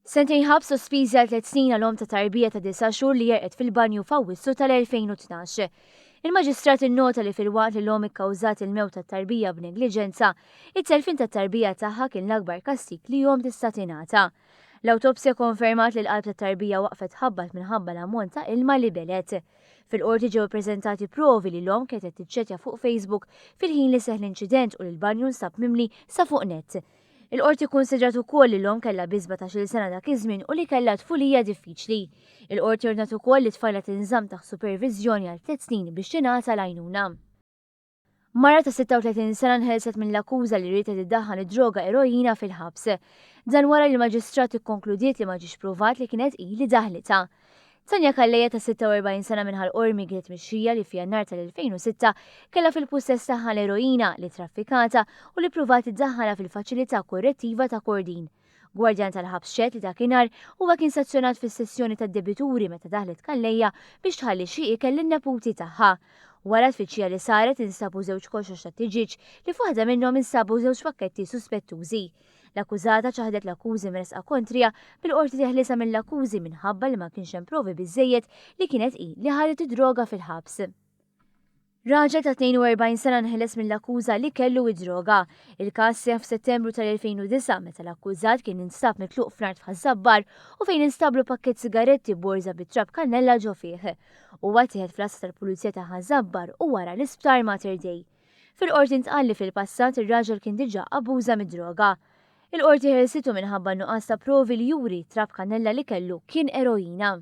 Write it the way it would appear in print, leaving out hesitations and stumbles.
Sentejn ħabs sospiżi għal tliet snin għal omm ta' tarbija ta' disa' xhur li għerqet fil-banju f'Awwissu tal-2012. Il-Maġistrat innota li filwaqt li l-omm ikkawżat il-mewt tat-tarbija b'negliġenza, it-telfien tat-tarbija tagħha kien l-akbar kastig li omm tista' tingħata. L-awtopsja kkonfermat li l-qalb tat-tarbija waqfet tħabbat minħabba l-ammont ta' ilma li belgħet. Fil-Qorti ġew ippreżentati provi li l-omm kienet qed tiċċettja fuq Facebook fil-ħin li seħħ l-inċident u li l-banju nstab mimli sa fuq nett. Il-Qorti kkunsidrat ukoll li l-omm kellha biss 17-il sena dak iż-żmien u li kellha tfulija diffiċli. Il-Qorti ordnat ukoll li t-tfajla tinżamm taħt superviżjoni għal tliet snin biex tingħata l-għajnuna. Mara ta' 36 sena nħelset mill-akkuża li riedet iddaħħal id-droga eroina fil-ħabs. Dan wara li l-Maġistrat ikkonkludiet li ma ġiex pruvat li kienet hi li daħlitha. Tanja Calleja ta' 46 sena minn Ħal Qormi kienet mixlija li f'Jannar tal-2006 kellha fil-pussess tagħha l-eroina li traffikata u li ppruvat iddaħħalha fil-faċilità korrettiva ta' Kordin. Gwardjan tal-ħabs xehed li dakinhar huwa kien stazzjonat fis-sessjoni tad-debituri meta daħlet Calleja biex tħalli xi ikel lin-neputi tagħha. Wara tfittxija li saret instabu żewġ koxox tat-tiġieġ li f'waħda minnhom instabu żewġ pakketti suspettużi. L-akkużata ċaħdet l-akkużi mressqa kontriha, bil-Qorti teħlisha mill-akkużi minħabba li ma kienx hemm provi biżżejjed li kienet hi li ħadet id-droga fil-ħabs. Raġel ta' 42 sena nħeles mill-akkuża li kellu id-droga. Il-każ seħħ f'Settembru tal-2009 meta l-akkużat kien instab mitluq fl-art f'Ħaż-Żabbar u fejn instablu pakkett sigaretti b'borża bi trab kannella ġo fih. Huwa ttieħed fl-għassa tal-Pulizija ta' Ħaż-Żabbar u wara l-Isptar Mater Dei. Fil-Qorti ntqal li fil-passat ir-raġel kien diġà abbuża mid-droga. Il-Qorti ħelsitu minħabba n-nuqqas ta' provi li juri t-trab kannella li kellu kien eroina.